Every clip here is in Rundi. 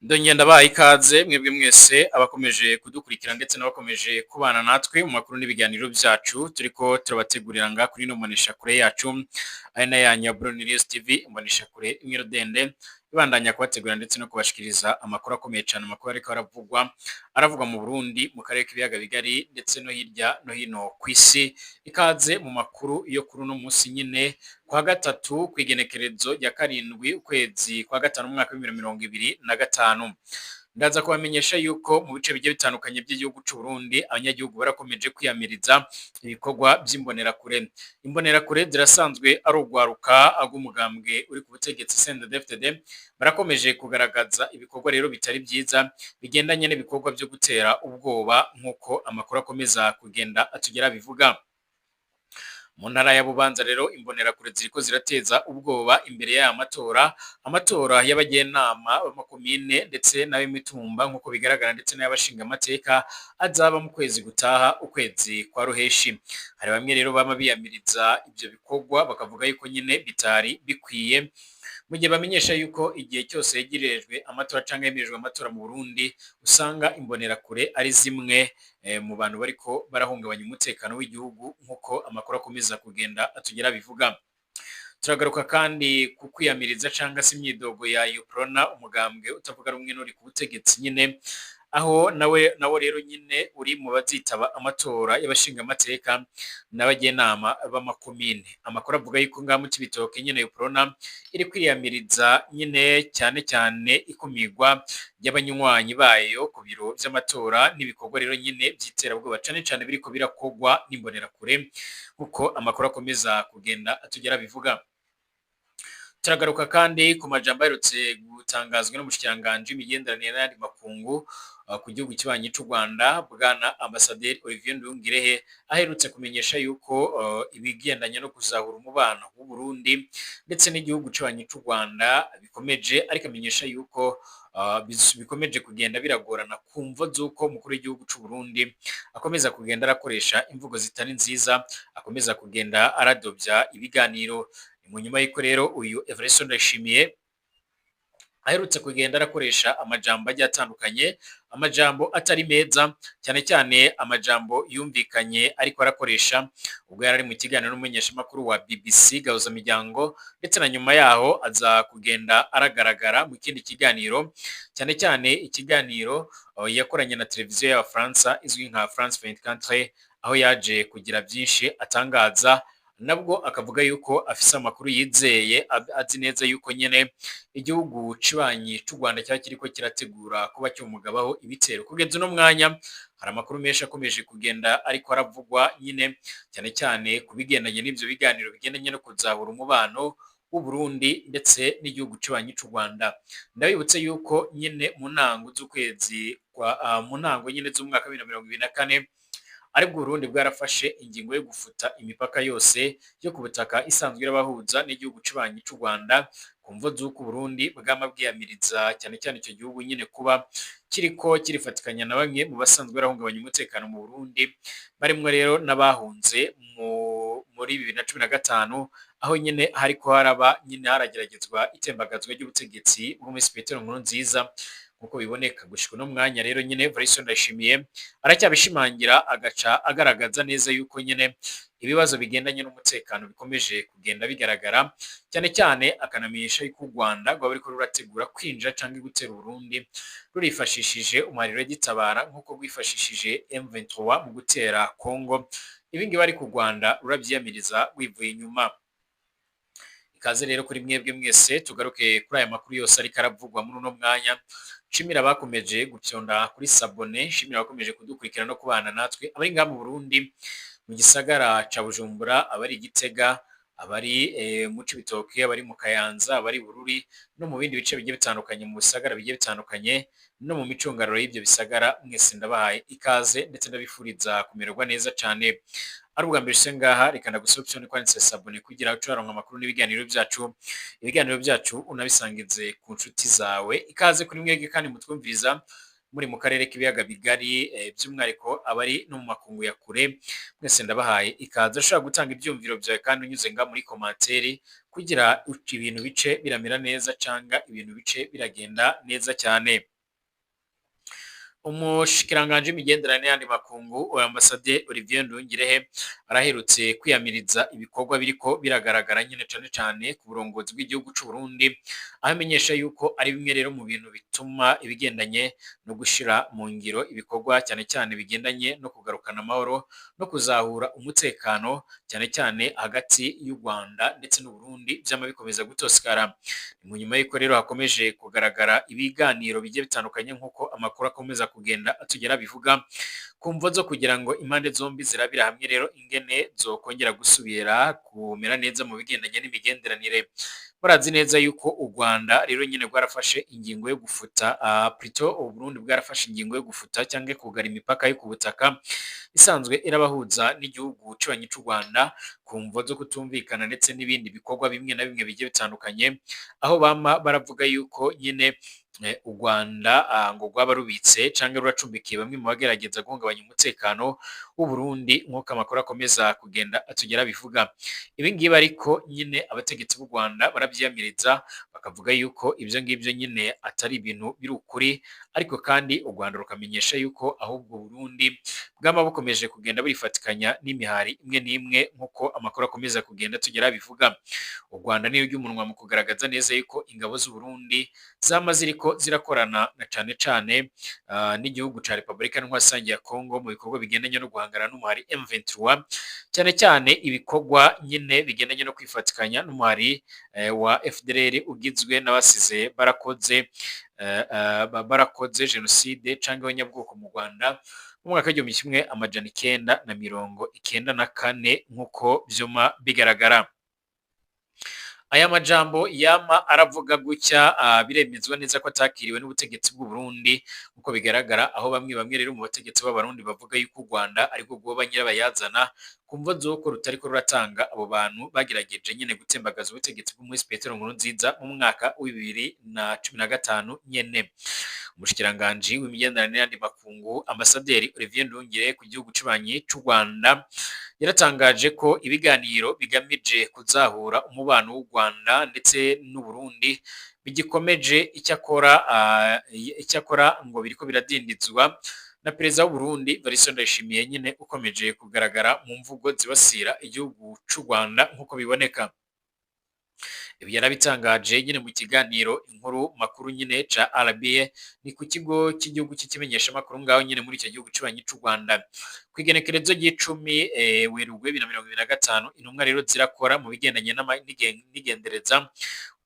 Ndongeye ndabaha ikaze mwebwe mwese abakomeje kudukurikira ndetse n'abakomeje kubana natwe mu makuru n'ibiganiro byacu turiko turabategurira nga kuri ino mboneshakure yacu, ari na yanyu ya Burundi News TV, imboneshakure imwe rudende ibandanya kubategurira ndetse no kubashikiriza amakuru akomeye cyane, amakuru ariko aravugwa mu Burundi, mu karere k'ibiyaga bigari, ndetse no hirya no hino ku isi. Ikaze mu makuru yo kuri uno munsi nyine kwa gatatu, kw'igenekerezo rya 7 ukwezi kwa 5 umwaka wa 2025. Ndaza kubamenyesha yuko mu bice bigiye bitandukanye by'igihugu c'u Burundi abanyagihugu barakomeje kwiyamiriza ibikorwa vy'imbonerakure. Imbonerakure zirasanzwe ari urwaruka rw'umugambwe uri ku butegetsi CNDD-FDD. Barakomeje kugaragaza ibikorwa rero bitari vyiza bigendanye n'ibikorwa vyo gutera ubwoba, nk'uko amakuru akomeza kugenda atugera bivuga. Mu ntara ya Bubanza rero imbonerakure ziriko zirateza ubwoba imbere y'aya matora, amatora y'abajenama b'amakomine ndetse n'ab'imitumba nk'uko bigaragara, ndetse n'ay'abashingamateka azaba mu kwezi gutaha, ukwezi kwa ruheshi. Hari bamwe rero bama biyamiriza ivyo bikorwa, bakavuga yuko nyine bitari bikwiye, mu gihe bamenyesha yuko igihe cyose yegerejwe amatora canke yemerejwe amatora mu Burundi usanga imbonerakure ari zimwe mu bantu bariko barahungabanya umutekano w'igihugu, nk'uko amakuru akomeza kugenda atugera bivuga. Turagaruka kandi ku kwiyamiriza cangwa se imyidogo ya Uprona, umugambwe utavuga rumwe n'uri ku butegetsi nyine, aho nawe nawo rero nyine uri mu bazitaba amatora y'abashingamateka n'abajenama b'amakomine. Amakuru avuga yuko ngaha mu Cibitoke nyine Uprona iri kwiyamiriza nyine cyane cyane ikumigwa ry'abanywanyi bayo ku biro vy'amatora, n'ibikorwa rero nyine vy'iterabwoba cane cane biriko birakogwa n'imbonerakure, nkuko amakuru akomeza kugenda atugera bivuga. Turagaruka kandi ku majambo aherutse gutangazwa n'umushikiranganji w'imigenderanire n'ayandi makungu ku gihugu kibanyi c'u Rwanda, bwana Ambasaderi Olivier Nduhungirehe, aherutse kumenyesha yuko ibigendanye no kuzahura umubano w'u Burundi ndetse n'igihugu kibanyi c'u Rwanda bikomeje, ariko amenyesha yuko bikomeje kugenda biragorana ku mvo z'uko umukuru w'igihugu c'u Burundi akomeza kugenda arakoresha imvugo zitari nziza, akomeza kugenda aradovya ibiganiro. Ni mu nyuma y'uko rero uyu Evariste Ndayishimiye aherutse kugenda arakoresha amajambo agiye atandukanye, amajambo atari meza, cyane cyane amajambo yumvikanye ariko arakoresha ubwo yari ari mu kiganiro n'umumenyeshamakuru wa BBC Gahuzamiryango, ndetse na nyuma yaho aza kugenda aragaragara mu kindi kiganiro, cyane cyane ikiganiro yakoranye na televiziyo y'Abafaransa izwi nka France 24, aho yaje kugira byinshi atangaza, nabwo akavuga yuko afise amakuru yizeye, azi neza yuko nyene igihugu cibanyi c'u Rwanda cyaba kiriko kirategura kuba cyomugabaho ibitero. Kugeza uno mwanya hari amakuru menshi akomeje kugenda ariko aravugwa nyine, cyane cyane ku bigendanye n'ivyo biganiro bigendanye no kuzahura umubano w'u Burundi ndetse n'igihugu cibanyi c'u Rwanda. Ndabibutse yuko nyine mu ntango z'ukwezi kwa mu ntango nyine z'umwaka wa 2024 aribwo Burundi bwarafashe ingingo yo gufuta imipaka yose yo ku butaka isanzwe irabahuza n'igihugu cibanyi c'u Rwanda, ku mvo z'uko Burundi bwama bwiyamiriza cyane cyane icyo gihugu nyine kuba kiriko kirifatikanya na bamwe mu basanzwe barahungabanya umutekano mu Burundi, barimwo rero n'abahunze muri 2015, aho nyine hariko haraba nyine harageragezwa itembagazwa ry'ubutegetsi bw'Umisi Petero Nkurunziza, nkuko biboneka gushika uno mwanya. Rero nyine Evariste Ndayishimiye aracyabishimangira, agaca agaragaza neza yuko nyine ibibazo bigendanye n'umutekano bikomeje kugenda bigaragara cyane cyane, akanamenyesha yuko u Rwanda rwaba ruriko rurategura kwinjira canke gutera Uburundi rurifashishije umuhariro gitabara, nk'uko rwifashishije M23 mu gutera Congo. Ibi ngibi ariko u Rwanda ruravyiyamiriza rwivuye inyuma. Ikaze rero kuri mwebwe mwese, tugaruke kuri aya makuru yose ariko aravugwa muri uno mwanya. Nshimira abakomeje gupyonda kuri s'abonner, nshimira abakomeje kudukurikira no kubana natwe, abari ngaha mu Burundi mu gisagara ca Bujumbura, abari i Gitega, abari mu Cibitoke, abari mu Kayanza, abari Bururi no mu bindi bice bigiye bitandukanye, mu bisagara bigiye bitandukanye no mu micungararo y'ivyo bisagara. Mwese ndabahaye ikaze ndetse ndabifuriza kumererwa neza cane. Ari ubwa mbere ushitse ngaha, reka ndagusaba option kwanditse s'abonner kugira uce uraronka amakuru n'ibiganiro byacu, ibiganiro byacu unabisangize ku nshuti zawe. Ikaze kuri mwebwe kandi mutwumviriza Muri mu karere k'ibiyaga bigari, by'umwihariko abari no mu makungu ya kure, mwese ndabahaye ikaze. Ushobora gutanga ivyumviro vyawe kandi unyuze nga muri commentaire kugira ibintu bice biramera neza canga ibintu bice biragenda neza cyane. Umushikiranganji w'imigenderanire n'ayandi makungu, Ambassadeur Olivier Nduhungirehe, araherutse kwiyamiriza ibikorwa biriko biragaragara nyine cane cane ku burongozi bw'igihugu c'u Burundi, aho amenyesha yuko ari bimwe rero mu bintu bituma ibigendanye no gushira mu ngiro ibikorwa cyane cyane bigendanye no kugarukana amahoro no kuzahura umutekano cyane cyane hagati y'u Rwanda ndetse n'u Burundi vyama bikomeza gutosekara. Mu nyuma y'uko rero hakomeje kugaragara ibiganiro bigiye bitandukanye, nk'uko amakuru akomeza kugenda atugera bivuga, ku mvo zo kugira ngo impande zombi zirabira hamwe rero ingene zokongera gusubira kumera neza mu bigendanye n'imigenderanire. Murazi neza yuko u Rwanda rero nyine rwarafashe ingingo yo gufuta, plutôt u Burundi bwarafashe ingingo yo gufuta cyangwa kugara imipaka yo ku butaka isanzwe irabahuza n'igihugu cibanyi c'u Rwanda, ku mvo zo kutumvikana ndetse n'ibindi bikorwa bimwe na bimwe bigiye bitandukanye, aho bama baravuga yuko nyine u Rwanda ngo rwaba rubitse canke ruracumbikiye bamwe mu bagerageza guhungabanya umutekano w'u Burundi, nk'uko amakuru akomeza kugenda atugera bivuga. Ibi ngibi ariko nyine abategetsi b'u Rwanda baravyiyamiriza, bakavuga yuko ivyo ngivyo nyine atari ibintu biri ukuri, ariko kandi u Rwanda rukamenyesha yuko ahubwo Burundi bwama bukomeje kugenda burifatikanya n'imihari imwe n'imwe, nk'uko amakuru akomeza kugenda tugera bivuga. U Rwanda ni umunwa mu kugaragaza neza yuko ingabo z'u Burundi zama ziriko zirakorana na cane cane n'igihugu ca Repubulika Ntwararusangi ya Congo mu bikorwa bigendanye no guhangana n'umuhari M23, cyane cyane ibikorwa nyine bigendanye no kwifatikanya n'umuhari wa FDLR ugizwe n'abasize barakoze jenoside canke abanyabwoko mu Rwanda mu mwaka w'1994, nk'uko vyuma bigaragara. Aya majambo yama aravuga gutya biremezwa neza ko atakiriwe n'ubutegetsi bw'u Burundi, uko bigaragara, aho bamwe bamwe rero mu bategetsi b'Abarundi bavuga yuko u Rwanda ariko rwoba nyirabayazana ku mvo z'uko rutariko ruratanga abo bantu bagerageje nyene gutembagaza ubutegetsi bw'umuhisi Petero Nkurunziza mu mwaka wa 2015 nyene. Umushikiranganji w'imigenderanire n'ayandi makungu, Ambasaderi Olivier Nduhungirehe, ku gihugu cibanyi c'u Rwanda, yaratangaje ko ibiganiro bigamije kuzahura umubano w'u Rwanda ndetse n'u Burundi bigikomeje, icyakora ngo biriko biradindizwa na perezida w'u Burundi Evariste Ndayishimiye nyine ukomeje kugaragara mu mvugo zibasira igihugu c'u Rwanda, nk'uko biboneka. Ibi yarabitangaje nyine mu kiganiro Inkuru Makuru nyine ca RBA, ni ku kigo cy'igihugu cy'ikimenyeshamakuru ngaho nyine muri icyo gihugu cibanyi c'u Rwanda. Ku igenekerezo ry'icumi Werurwe 2025, intumwa rero zirakora mu bigendanye n'igendereza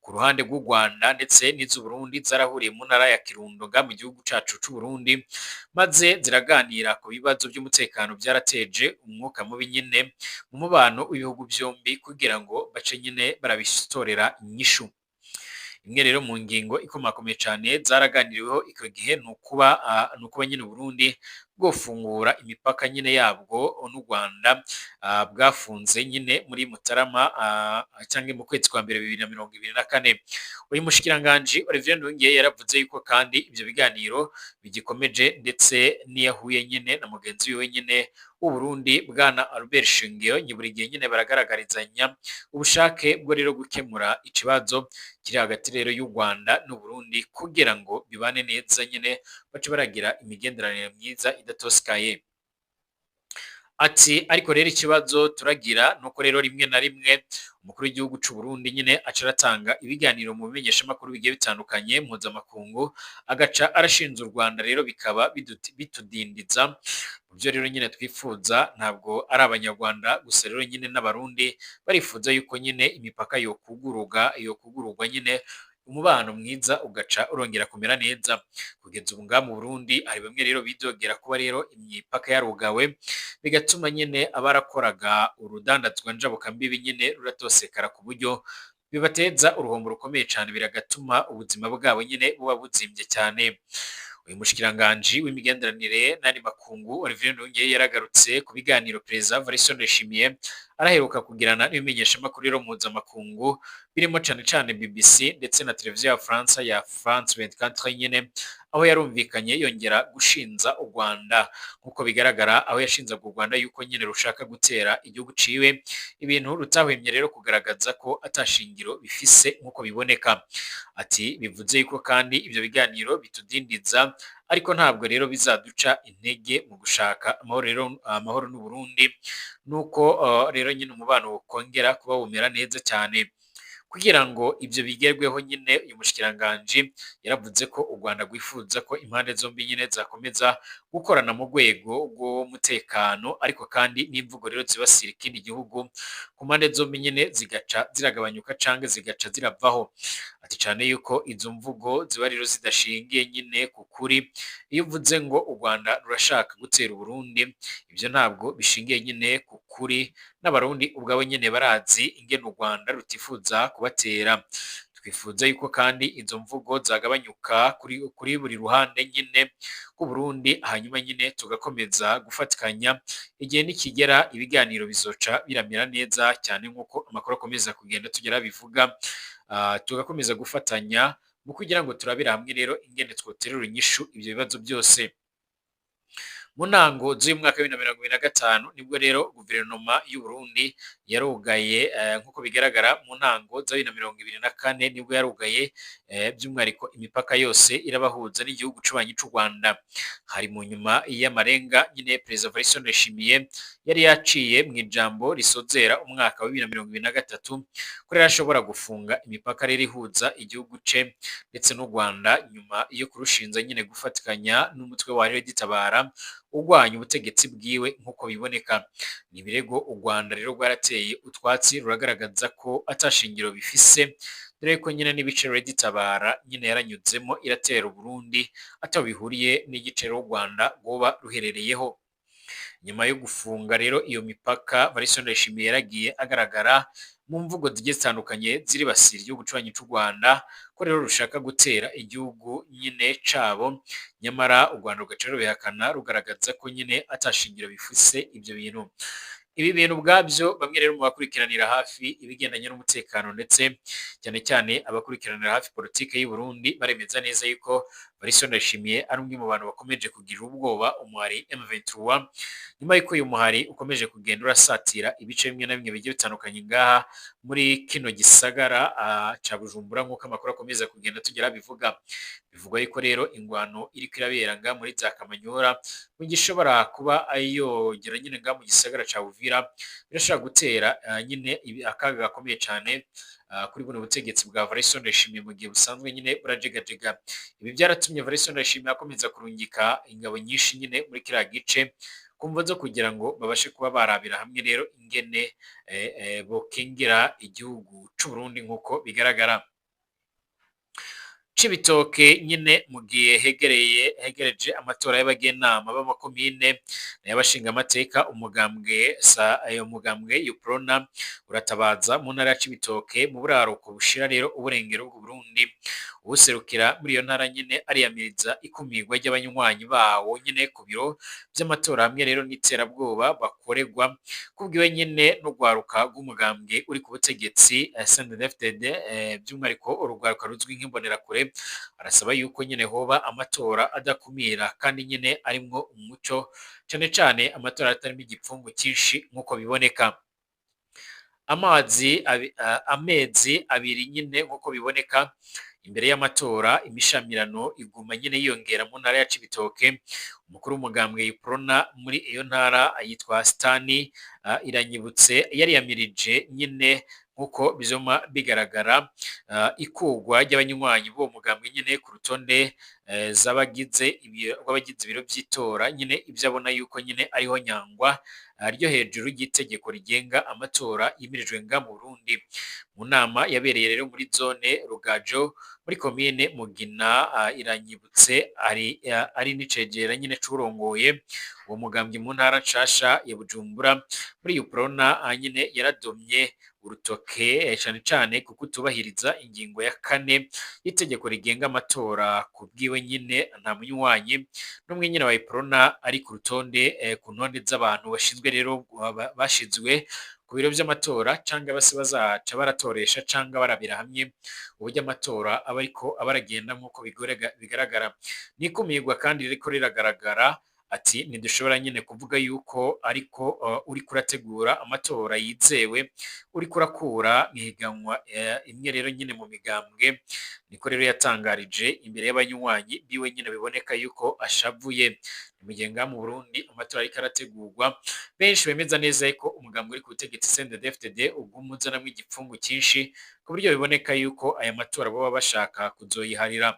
ku ruhande rw'u Rwanda ndetse n'iz'u Burundi zarahuriye mu ntara ya Kirundo nga mu gihugu cacu c'u Burundi, maze ziraganira ku bibazo by'umutekano byarateje umwuka mubi nyine mu mubano w'ibihugu byombi, kugira ngo bace nyine barabitorera inyishu. Imwe rero mu ngingo ikomakomeye cane zaraganiriweho icyo gihe ni ukuba nyine Burundi bwofungura imipaka nyine yabwo n'u Rwanda bwafunze nyine muri Mutarama cyangwa mu kwezi kwa mbere 2024. Uyu mushikiranganji Olivier Nduhungirehe yaravuze yuko kandi ivyo biganiro bigikomeje, ndetse n'iyahuye nyine na mugenzi wiwe nyine w'u Burundi, bwana Albert Shingiro, buri gihe nyine baragaragarizanya ubushake bwo rero gukemura ikibazo kiri hagati rero y'u Rwanda n'u Burundi kugira ngo bibane neza nyine, bace baragira imigenderanire myiza idatosekaye. Ati: "Ariko rero ikibazo turagira nuko rero rimwe na rimwe umukuru w'igihugu c'u Burundi nyine aca aratanga ibiganiro mu bimenyeshamakuru bigiye bitandukanye mpuzamakungu, agaca arashinza u Rwanda, rero bikaba bitudindiza mu byo rero nyine twifuza. Ntabwo ari Abanyarwanda gusa rero nyine, n'Abarundi barifuza yuko nyine imipaka yokugururwa nyine, umubano mwiza ugaca urongera kumera neza. Kugeza ubu ngaha mu Burundi hari bamwe rero bidogera kuba rero imipaka yarugawe, bigatuma nyine abarakoraga urudandazwa njabukambibi nyine ruratosekara, ku buryo bibateza uruhombo rukomeye cyane, biragatuma ubuzima bwabo nyine buba buzimvye cyane." Uyu mushikiranganji w'imigenderanire n'andi makungu Olivier Nduhungirehe yaragarutse ku biganiro Perezida Evariste Ndayishimiye araheruka kugirana n'ibimenyeshamakuru rero mpuzamakungu, birimo cane cane BBC ndetse na televiziyo ya Faransa ya France 24 nyine, aho yarumvikanye yongera gushinza u Rwanda nk'uko bigaragara, aho yashinzaga u Rwanda yuko nyine rushaka gutera igihugu ciwe, ibintu rutahwemye rero kugaragaza ko atashingiro bifise nk'uko biboneka. Ati bivuze yuko kandi ivyo biganiro bitudindiza, ariko ntabwo rero bizaduca intege mu gushaka amahoro rero amahoro n'u Burundi, nuko rero nyine umubano wokongera kuba womera neza cyane. Kugira ngo ivyo bigerweho nyine, uyu mushikiranganji yaravuze ko u Rwanda rwifuza ko impande zombi nyine zakomeza gukorana mu rwego rw'umutekano, ariko kandi n'imvugo rero zibasira ikindi gihugu ku mpande zombi nyine zigaca ziragabanyuka canke zigaca ziravaho. Ati cane yuko izo mvugo ziba rero zidashingiye nyine ku kuri. Iyo uvuze ngo u Rwanda rurashaka gutera Uburundi, ivyo ntabwo bishingiye nyine ku kuri, n'Abarundi ubwabo nyine barazi ingene u Rwanda rutifuza kubatera. Twifuza yuko kandi izo mvugo zagabanyuka kuri buri ruhande nyine rw'Uburundi, hanyuma nyine tugakomeza gufatikanya. Igihe nikigera ibiganiro bizoca biramera neza cyane nk'uko amakuru akomeza kugenda tugera bivuga, tugakomeza gufatanya mu kugira ngo turabire hamwe rero ingene twoterera inyishu ivyo bibazo byose. Mu ntango z'uyu mwaka wa 2025 nibwo rero guverinoma y'u Burundi yarugaye, nk'uko bigaragara mu ntango za 2024 nibwo yarugaye by'umwihariko imipaka yose irabahuza n'igihugu c'ubanyi c'u Rwanda. Hari mu nyuma y'amarenga nyine Perezida Evariste Ndayishimiye yari yaciye mu ijambo risozera umwaka wa 2023 ko rero ashobora gufunga imipaka rero ihuza igihugu ce ndetse n'u Rwanda, nyuma yo kurushinza nyine gufatikanya n'umutwe wa Red-Tabara urwanya ubutegetsi bwiwe nk'uko biboneka. Ni ibirego u Rwanda rero rwarateye utwatsi, ruragaragaza ko atashingiro bifise, dore ko nyine n'ibice Red-Tabara nyine yaranyuzemo iratera Uburundi ataho bihuriye n'igice u Rwanda rwoba ruherereyeho. Nyuma yo gufunga rero iyo mipaka, Evariste Ndayishimiye yaragiye agaragara mu mvugo zigiye zitandukanye ziribasira igihugu c'ubanyi c'u Rwanda, ko rero rushaka gutera igihugu nyine cabo, nyamara u Rwanda rugaca rubihakana rugaragaza ko nyine atashingiro bifise ivyo bintu. Ibi bintu ubwabyo bamwe rero mu bakurikiranira hafi ibigendanye n'umutekano, ndetse cyane cyane abakurikiranira hafi politike y'u Burundi, baremeza neza yuko Evariste Ndayishimiye ari umwe mu bantu bakomeje kugira ubwoba umuhari M23, nyuma yuko uyu muhari ukomeje kugenda urasatira ibice bimwe na bimwe bigiye bitandukanye ngaha muri kino gisagara ca Bujumbura, nk'uko amakuru akomeza kugenda tugera bivuga. Bivugwa yuko rero ingwano iriko irabera nga muri za Kamanyora mu gishobora kuba ayogera nyine nga mu gisagara ca Uvira, birashobora gutera nyine akaga gakomeye cyane kuri buno butegetsi bwa Evariste Ndayishimiye mu gihe busanzwe nyine burajegajega. Ibi byaratumye Evariste Ndayishimiye akomeza kurungika ingabo nyinshi nyine muri kiriya gice kumva zo kugira ngo babashe kuba barabira hamwe rero ingene bokingira igihugu c'u Burundi nk'uko bigaragara. Cibitoke nyine mu gihe hegereje amatora y'abagenama b'amakomine y'abashingamateka, umugambwe umugambwe Uprona uratabaza mu ntara ya Cibitoke mu buraruko bushira rero uburengero bw'u Burundi. Uwuserukira muri iyo ntara nyine ariyamiriza ikumirwa ry'abanywanyi bawo nyine ku biro vy'amatora hamwe rero n'iterabwoba bakorerwa kubwiwe nyine n'urwaruka rw'umugambwe uri ku butegetsi CNDD-FDD, by'umwihariko urugwaruka ruzwi nk'imbonerakure. Arasaba yuko nyine hoba amatora adakumira kandi nyine arimwo umuco, cane cane amatora atarimo igipfungu cyinshi nk'uko biboneka. Amezi abiri nyine nk'uko biboneka imbere y'amatora, imishamirano iguma nyine yiyongera mu ntara ya Cibitoke. Umukuru w'umugambwe Uprona muri iyo ntara yitwa Stani Iranyibutse yariyamirije nyine nk'uko bizoma bigaragara ikugwa ry'abanywanyi b'uwo mugambwe nyine ku rutonde z'abagize ibiro by'itora nyine, ibyo abona yuko nyine ariho nyangwa ryo hejuru ry'itegeko rigenga amatora yimirijwe nga mu Burundi. Mu nama yabereye rero muri zone Rugajo muri komine Mugina, Iranyibutse ari n'icegera nyine curongoye uwo mugambwe mu ntara nshasha ya Bujumbura muri Uprona nyine yaradomye urutoke cane cane kuko utubahiriza ingingo ya 4 y'itegeko rigenga amatora. Kubwiwe nyine nta munywanyi n'umwe nyine wa Uprona ari ku rutonde ku ntonde z'abantu bashinzwe rero bashizwe ku ku biro vy'amatora, canke base bazaca baratoresha canke barabira hamwe uburyo amatora aba ariko aba aragenda nk'uko bigaragara. N'ikumirwa kandi ririko riragaragara. Ati ntidushobora nyine kuvuga yuko ariko uriko urategura amatora yizewe, uriko urakura mw'ihiganwa imwe rero nyine mu migambwe. Niko rero yatangarije imbere y'abanywanyi biwe nyine, biboneka yuko ashavuye. Ni mu gihe ngaha mu Burundi amatora ariko arategurwa, benshi bemeza neza ko umugambwe uri ku butegetsi CNDD-FDD uguma uzanamwo igipfungu cyinshi, ku buryo biboneka yuko aya matora baba bashaka kuzoyiharira.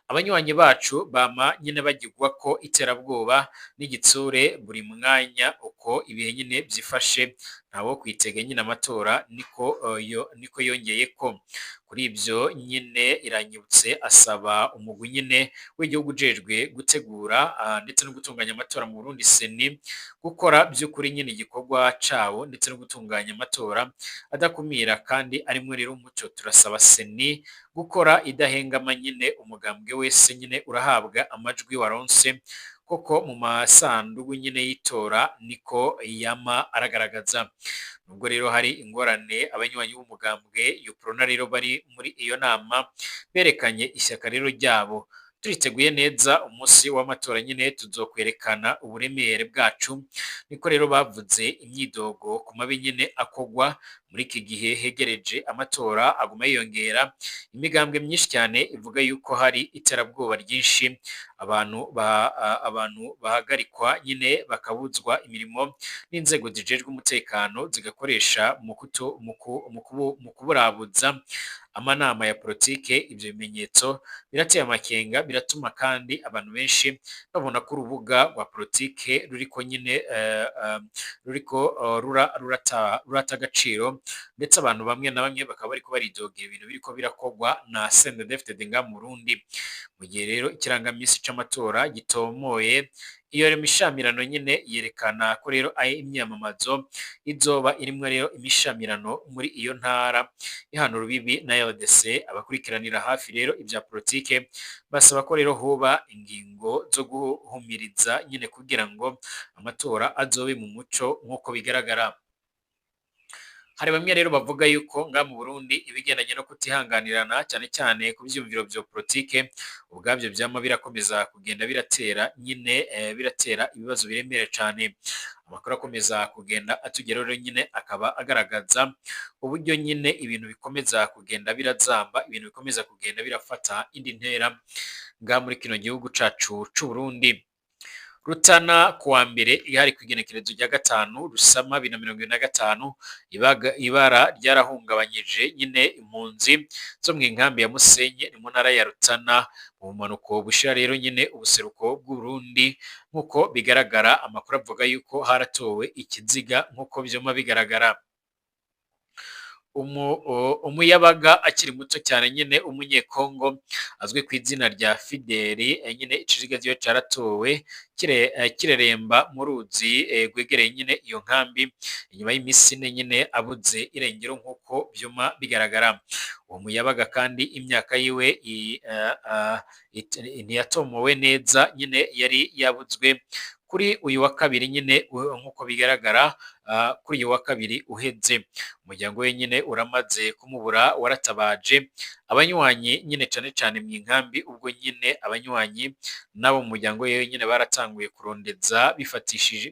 Abanywanyi bacu bama nyine bagirwa ko iterabwoba n'igitsure buri mwanya uko ibihe nyine vyifashe, ntawo kwitega nyine amatora. Niko yongeye ko kuri ibyo nyine Iranyibutse asaba umugwi nyine w'igihugu ujejwe gutegura ndetse no gutunganya amatora mu Burundi, CENI, gukora by'ukuri nyine igikorwa cawo ndetse no gutunganya amatora adakumira kandi arimwo rero umuco. Turasaba CENI gukora idahengama nyine, umugambwe wese nyine urahabwa amajwi waronse koko mu masandugu nyine y'itora, niko yama aragaragaza. Nubwo rero hari ingorane, abanywanyi b'umugambwe Uprona rero bari muri iyo nama berekanye ishyaka rero ryabo. Turiteguye neza, umunsi w'amatora nyine tuzokwerekana uburemere bwacu, niko rero bavuze. Imyidogo ku mabi nyine akogwa muri iki gihe hegereje amatora aguma yiyongera. Imigambwe myinshi cyane ivuga yuko hari iterabwoba ryinshi, abantu bahagarikwa nyine bakabuzwa imirimo n'inzego zijejwe umutekano zigakoresha mu kuburabuza amanama ya politike. Ibyo bimenyetso birateye amakenga, biratuma kandi abantu benshi babona ko urubuga rwa politike ruriko nyine ruriko rurata agaciro, ndetse abantu bamwe na bamwe bakaba bariko baridogera ibintu biriko birakogwa na CNDD-FDD ngaha mu Burundi. Mu gihe rero ikirangamisi c'amatora gitomoye, iyo mishamirano nyine yerekana ko rero ari imyamamazo izoba irimwo rero imishamirano muri iyo ntara ihana urubibi na RDC. Abakurikiranira hafi rero ibya politike basaba ko rero hoba ingingo zo guhumiriza nyine kugira ngo amatora azobe mu muco nk'uko bigaragara. Hari bamwe rero bavuga yuko nga mu Burundi ibigendanye no kutihanganirana, cyane cyane ku vyiyumviro vya politike, ubwabyo vyama birakomeza kugenda biratera nyine biratera ibibazo biremereye cane. Amakuru akomeza kugenda atugeraho rero nyine akaba agaragaza uburyo nyine ibintu bikomeza kugenda birazamba, ibintu bikomeza kugenda birafata indi ntera nga muri kino gihugu cacu c'u Burundi. Rutana kuwa mbere ihari kw'igenekerezo rya 5 Rusama 2025, ibara ryarahungabanyije nyine impunzi zo mu nkambi ya Musenyi, ni mu ntara ya Rutana, mu bumanuko bushira rero nyine ubuseruko bw'Uburundi. Nk'uko bigaragara, amakuru avuga yuko haratowe ikiziga nk'uko vyuma bigaragara. Umuyabaga akiri muto cyane nyine umunyekongo azwi ku izina rya Fideli nyine, ikiziga ciwe caratowe kireremba mu ruzi rwegereye nyine iyo nkambi, inyuma y'imisi 4 nyine abuze irengero nk'uko vyuma bigaragara. Uwo muyabaga kandi imyaka yiwe ntiyatomowe neza nyine, yari yabuzwe kuri uyu wa kabiri nyine nk'uko bigaragara, kuri uyu wa kabiri uheze. Umuryango we nyine uramaze kumubura waratabaje abanywanyi nyine cane cane mu nkambi. Ubwo nyine abanywanyi nabo mu muryango we nyine baratanguye kurondeza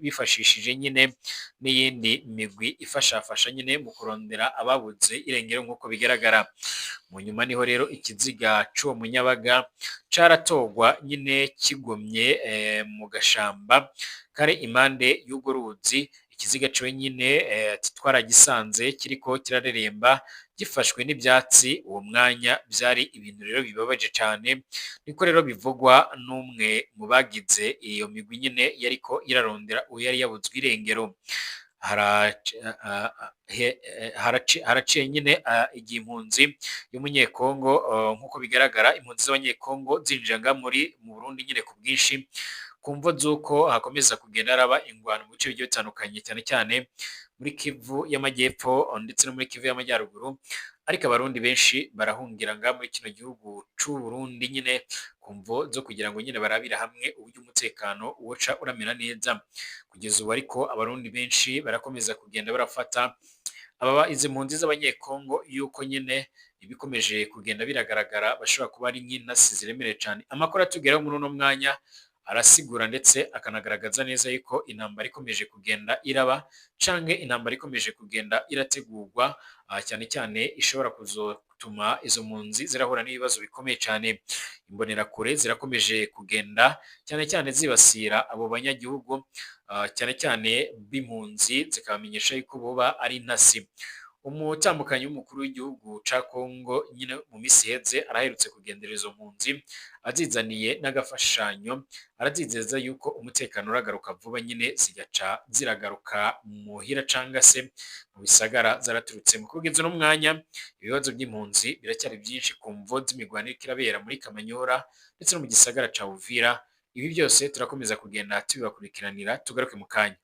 bifashishije nyine n'iyindi migwi ifashafasha nyine mu kurondera ababuze irengero nk'uko bigaragara. Mu nyuma niho rero ikiziga c'uwo munyabaga caratogwa nyine kigomye mu gashamba kari impande y'urwo ruzi. Ikiziga ciwe nyine twaragisanze kiriko kirareremba gifashwe n'ibyatsi uwo mwanya, byari ibintu rero bibabaje cane, niko rero bivugwa n'umwe mu bagize iyo migwi nyine yariko irarondera uwo yari yabuzwe irengero. Haraciye nyine igihe impunzi y'umunyekongo, nk'uko bigaragara impunzi z'abanyekongo zinjira nga muri mu Burundi nyine ku bwinshi, ku mvo z'uko hakomeza kugenda haraba ingwano mu bice bigiye bitandukanye, cyane cyane muri Kivu y'Amajyepfo ndetse no muri Kivu y'Amajyaruguru. Ariko abarundi benshi barahungira nga muri kino gihugu c'u Burundi nyine. Ku mvo zo kugira ngo nyine barabire hamwe uburyo umutekano woca uramera neza. Kugeza ubu ariko Abarundi benshi barakomeza kugenda barafata aba izi mpunzi z'Abanyekongo yuko nyine ibikomeje kugenda biragaragara bashobora kuba ari nk'intasi ziremereye cyane. Amakuru atugeraho muri uno mwanya arasigura ndetse akanagaragaza neza yuko intambara ikomeje kugenda iraba canke intambara ikomeje kugenda irategurwa, cyane cyane ishobora kuzotuma izo mpunzi zirahura n'ibibazo bikomeye cyane. Imbonerakure zirakomeje kugenda cyane cyane zibasira abo banyagihugu, cyane cyane b'impunzi, zikabamenyesha yuko boba ari intasi. Umutambukanyi w'umukuru w'igihugu ca Kongo nyine mu misi iheze araherutse kugendera izo mpunzi azizaniye n'agafashanyo, arazizeza yuko umutekano uragaruka vuba nyine zigaca ziragaruka muhira canga se mu bisagara zaraturutsemo. Kugeza uno mwanya ibibazo by'impunzi biracyari byinshi ku mvo z'imigwano iriko irabera muri Kamanyora ndetse no mu gisagara ca Uvira. Ibi byose turakomeza kugenda tubibakurikiranira, tugaruke mu kanya.